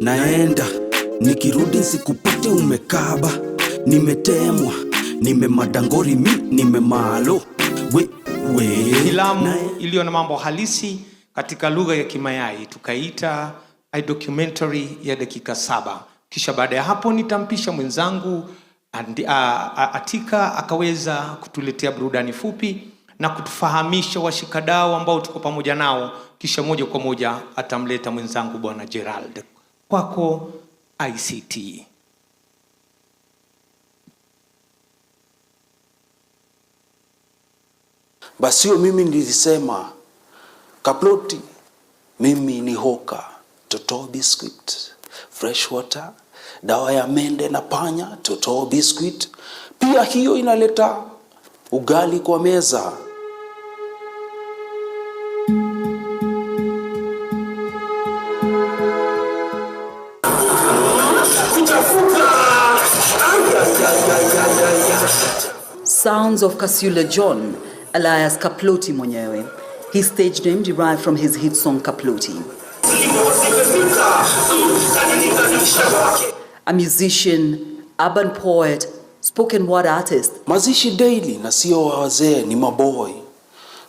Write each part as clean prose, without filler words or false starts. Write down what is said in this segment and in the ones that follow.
Naenda nikirudi sikupate umekaba, nimetemwa, nimemadangori mi nimemalo we, we. Filamu iliyo na mambo halisi katika lugha ya Kimayai tukaita a documentary ya dakika 7. Kisha baada ya hapo nitampisha mwenzangu Atika akaweza kutuletea burudani fupi na kutufahamisha washikadau ambao tuko pamoja nao, kisha moja kwa moja atamleta mwenzangu Bwana Gerald. Kwako ICT. Basio mimi nilisema Kaploti, mimi ni hoka, Totoo biscuit, fresh water, dawa ya mende na panya, Totoo biscuit. Pia hiyo inaleta ugali kwa meza. Sounds of Kasule John, alias Kaploti Mwenyewe. His stage name derived from his hit song Kaploti. A musician, urban poet, spoken word artist. Mazishi daily na sio wazee, ni maboy.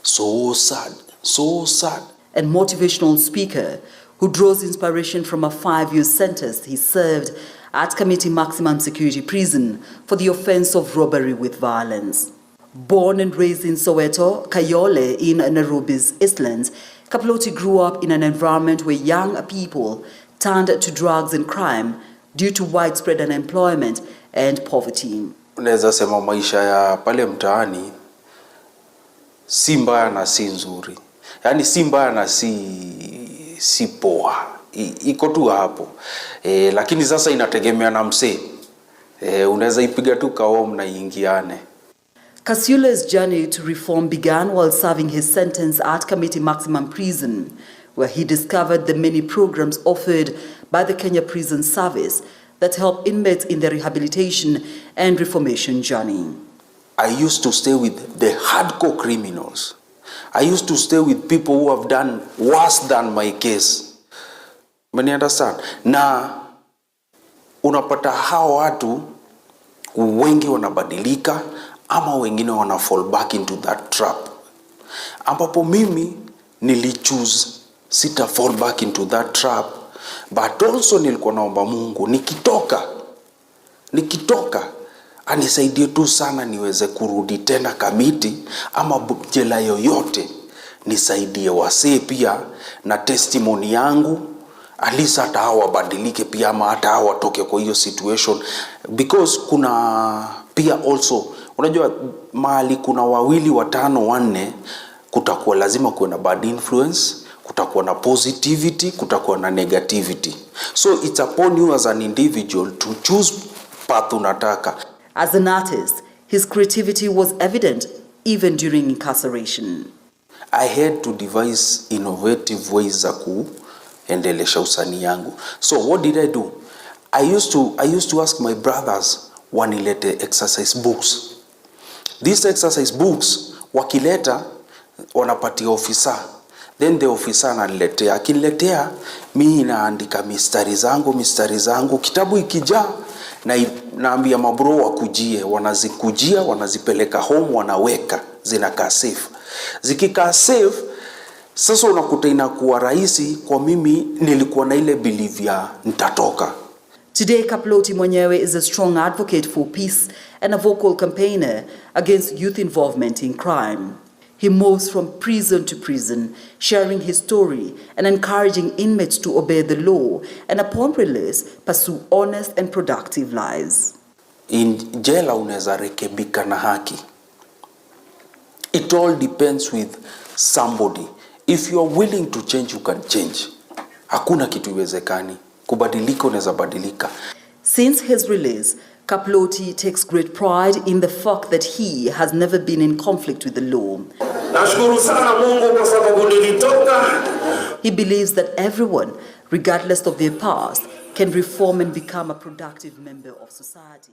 So sad, so sad. And motivational speaker who draws inspiration from a 5-year sentence he served at Kamiti Maximum Security Prison for the offense of robbery with violence. Born and raised in Soweto, Kayole in Nairobi's Eastlands, Kaploti grew up in an environment where young people turned to drugs and crime due to widespread unemployment and poverty. Unaweza sema maisha ya pale mtaani si mbaya na si nzuri. Yaani si mbaya na si poa. Iko tu hapo. Lakini sasa inategemea na msee. Unaweza ipiga tu kaom na iingiane. Kasule's journey to reform began while serving his sentence at Kamiti Maximum Prison, where he discovered the many programs offered by the Kenya Prison Service that help inmates in their rehabilitation and reformation journey. I used to stay with the hardcore criminals. I used to stay with people who have done worse than my case. Many understand? Na unapata hao watu wengi wanabadilika ama wengine wana fall back into that trap. Ambapo mimi nilichoose sita fall back into that trap, but also nilikuwa naomba Mungu nikitoka anisaidie tu sana niweze kurudi tena Kamiti ama jela yoyote, nisaidie wasee pia na testimony yangu, at least hata hao wabadilike pia ama hata hao watoke kwa hiyo situation, because kuna pia also unajua mahali kuna wawili watano wanne, kutakuwa lazima kuwe na bad influence, kutakuwa na positivity, kutakuwa na negativity. So it's upon you as an individual to choose path unataka. As an artist, his creativity was evident even during incarceration. I had to devise innovative ways za kuendelesha usanii yangu. So what did I do? I used to ask my brothers wanilete exercise books. These exercise books wakileta wanapatia officer. Then the officer ananiletea. Akiniletea mi naandika mistari zangu. Kitabu ikijaa na naambia mabro wakujie, wanazikujia, wanazipeleka home, wanaweka, zinakaa safe. Zikikaa safe, sasa unakuta inakuwa rahisi kwa mimi. Nilikuwa na ile belief ya nitatoka. Today, Kaploti Mwenyewe is a strong advocate for peace and a vocal campaigner against youth involvement in crime. He moves from prison to prison, sharing his story and encouraging inmates to obey the law and upon release, pursue honest and productive lives. In jela unaweza rekebika na haki. It all depends with somebody. If you are willing to change, you can change. Hakuna kitu iwezekani. Kubadilika, unaweza badilika. Since his release, Kaploti takes great pride in the fact that he has never been in conflict with the law. Nashukuru sana Mungu kwa sababu nilitoka. He believes that everyone, regardless of their past, can reform and become a productive member of society.